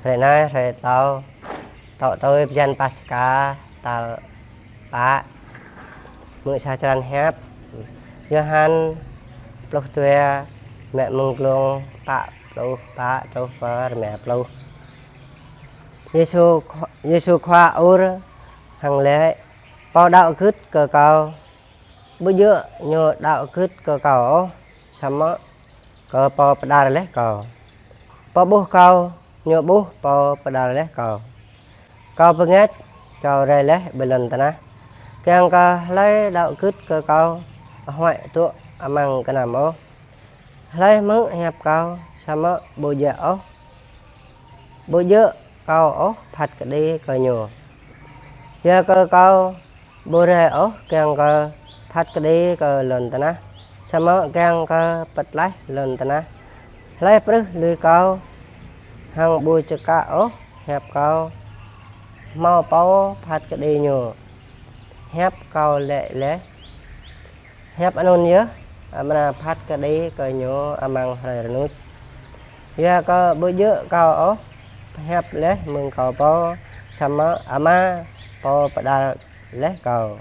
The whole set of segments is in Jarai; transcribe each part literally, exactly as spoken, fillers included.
Hrơi anai, hrơi tlâo, tŏ tui bơyan Paskha tal pă. Mơ̆ng sa črăn hiăp Yôhan pluh dua, mă mơ̆ng glông pă pluh pă truh pơ rơma pluh. Yêsu, Yêsu Khua ur hăng laĭ: Pô đaŏ gưt kơ Kâo, ƀu djơ̆ ñu đaŏ gưt kơ Kâo ôh, samơ̆ kơ Pô pơđar laih Kâo. Pô ƀuh Kâo, ñu ƀuh Pô pơđar laih Kâo. Kâo bơngač Kâo rai laih ƀơi lŏn tơnah, kiăng kơ hlơi đaŏ gưt kơ Kâo, huăi dŏ amăng kơnăm ôh. Hlơi hmư̆ hiăp Kâo, samơ̆ ƀu djă ôh, ƀu djơ̆ Kâo ôh phat kơđi kơ ñu. Yua kơ Kâo ƀu rai ôh kiăng kơ phat kơđi kơ lŏn tơnah, samơ̆ kiăng kơ pơtlaih lŏn tơnah. Hlơi prưh lui Kâo hăng ƀu čơkă ôh hiăp Kâo, hmâo Pô phat kơđi ñu. Hiăp Kâo laĭ laih, hiăp anŭn yơh amra phat kơđi kơ ñu amăng hrơi rơnuč. Yua kơ ƀu djơ̆ Kâo ôh pơhiăp laih mơ̆ng Kâo pô, samơ̆ Ama Pô pơđar laih Kâo.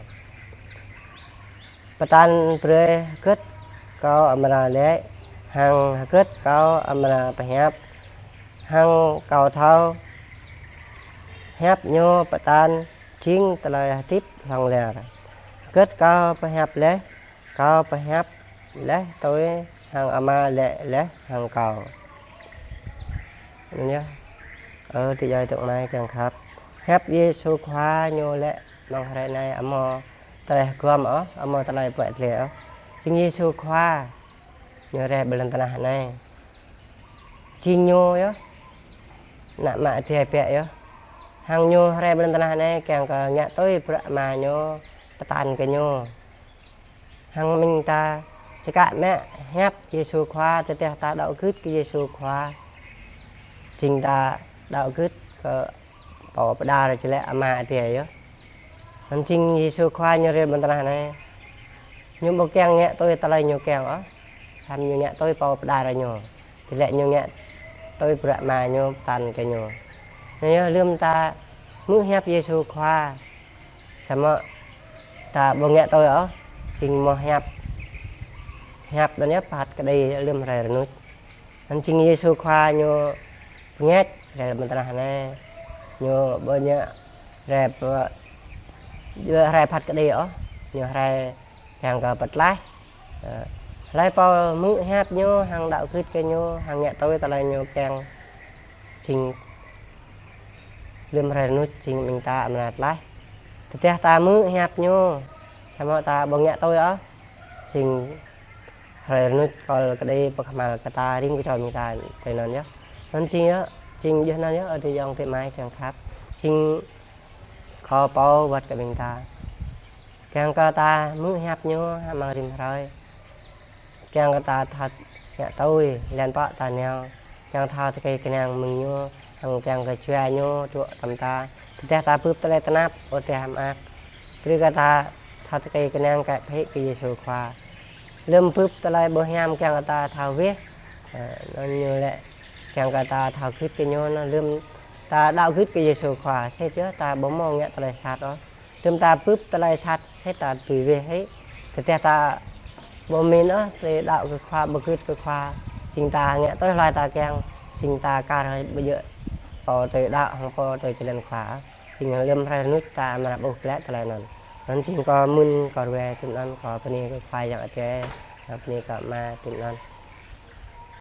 Pơtăn brơi hơgĕt Kâo amra laĭ, hăng hơgĕt Kâo amra pơhiăp. Hăng Kâo thâo hiăp Ñu pơtăn jing tơlơi hơdip hlŏng lar. Hơgĕt Kâo pơhiăp laih, Kâo pơhiăp laih tui hăng Ama laĭ laih hăng Kâo. Anŭn yơh. Ơ adơi ayŏng amai kiăng khăp, hiăp Yêsu Khua Ñu laĭ amăng hrơi anai ƀu hmâo tơlơi hơgŏm ôh, ƀu hmâo tơlơi puăi tlĕ ôh. Jing Yêsu Khua Ñu rai ƀơi lŏn tơnah anai, jing Ñu yơh ană Ama Adai biă yơh. Hăng Ñu rai ƀơi lŏn tơnah anai kiăng kơ ngă tui bruă Ama Ñu pơtăn kơ Ñu. Hăng ƀing ta čơkă mă hiăp Yêsu Khua, tơdah ta đaŏ gưt kơ Yêsu Khua, jing ta đaŏ gưt kơ Pô pơđar či laĭ Ama Adai yơh. Anŭn jing Yêsu Khua Ñu rai ƀơi lŏn tơnah anai, Ñu ƀu kiăng ngă tui tơlơi Ñu kiăng ôh, samơ̆ Ñu ngă tui Pô pơđar Ñu, či laĭ Ñu ngă tui bruă Ama Ñu pơtăn kơ Ñu. Anŭn yơh, lơ̆m ta hmư̆ hiăp Yêsu Khua, samơ̆ ta ƀu ngă tui ôh, jing hmâo hiăp, hiăp anŭn yơh phat kơđi lơ̆m hrơi rơnuč. Anŭn jing Yêsu Khua Ñu bơngač rai ƀơi lŏn tơnah anai, Ñu ƀu ngă rai pơ-, ƀu rai phat kơđi ôh, Ñu rai kiăng kơ pơtlaih. Ơ, hlơi pô hmư̆ hiăp Ñu hăng đaŏ gưt kơ Ñu hăng ngă tui tơlơi Ñu kiăng, jing lơ̆m hrơi rơnuč jing ƀing ta amra tlaih. Tơdah ta hmư̆ hiăp Ñu, samơ̆ ta ƀu ngă tui ôh, jing hrơi rơnuč kol kơđi pơkơhmal kơ ta, rĭm kơčŏ ƀing ta tui anŭn yơh. Anŭn jing yơh, jing yơh anŭn yơh, adơi ayŏng adơi amai kiăng khăp. Jing Khua Pô wơ̆t kơ ƀing ta, kiăng kơ ta hmư̆ hiăp Ñu amăng rĭm hrơi, kiăng kơ ta thâo ngă tui, laih anŭn pơ ta nao kiăng thâo tơkai kơnang mơ̆ng Ñu, hăng kiăng kơ jua Ñu dŏ hrŏm ta. Tơdah ta bưp tơlơi tơnap, ôh tơdah mơak, brơi kơ ta thâo tơkai kơnang kơ phe kơ Yêsu Khua. Lơ̆m bưp tơlơi ƀu hiam kiăng kơ ta thâo weh, ơ, anŭn Ñu laĭ kiăng kơ ta thâo gưt kơ Ñu, anŭn lơ̆m ta đaŏ gưt kơ Yêsu Khua, sĭt yơh ta ƀu hmâo ngă tơlơi sat ôh. Lơ̆m ta bưp tơlơi sat, sĭt ta tui weh hĭ. Tơdah ta ƀu mĭn ôh, tơlơi đaŏ kơ Khua, ƀu gưt kơ Khua, jing ta ngă tui hlơi ta kiăng, jing ta kar hĭ, ƀu djơ̆ pô tui đaŏ hăng pô tui jơlan Khua. Jing lơ̆m hrơi rơnuč ta amra ƀuh glaĭ tơlơi anŭn. Anŭn jing kâo mơ̆n kâo ruai tui anŭn, kâo bơni kơ Khua Yang Adai, kâo bơni kơ Ama tui anŭn.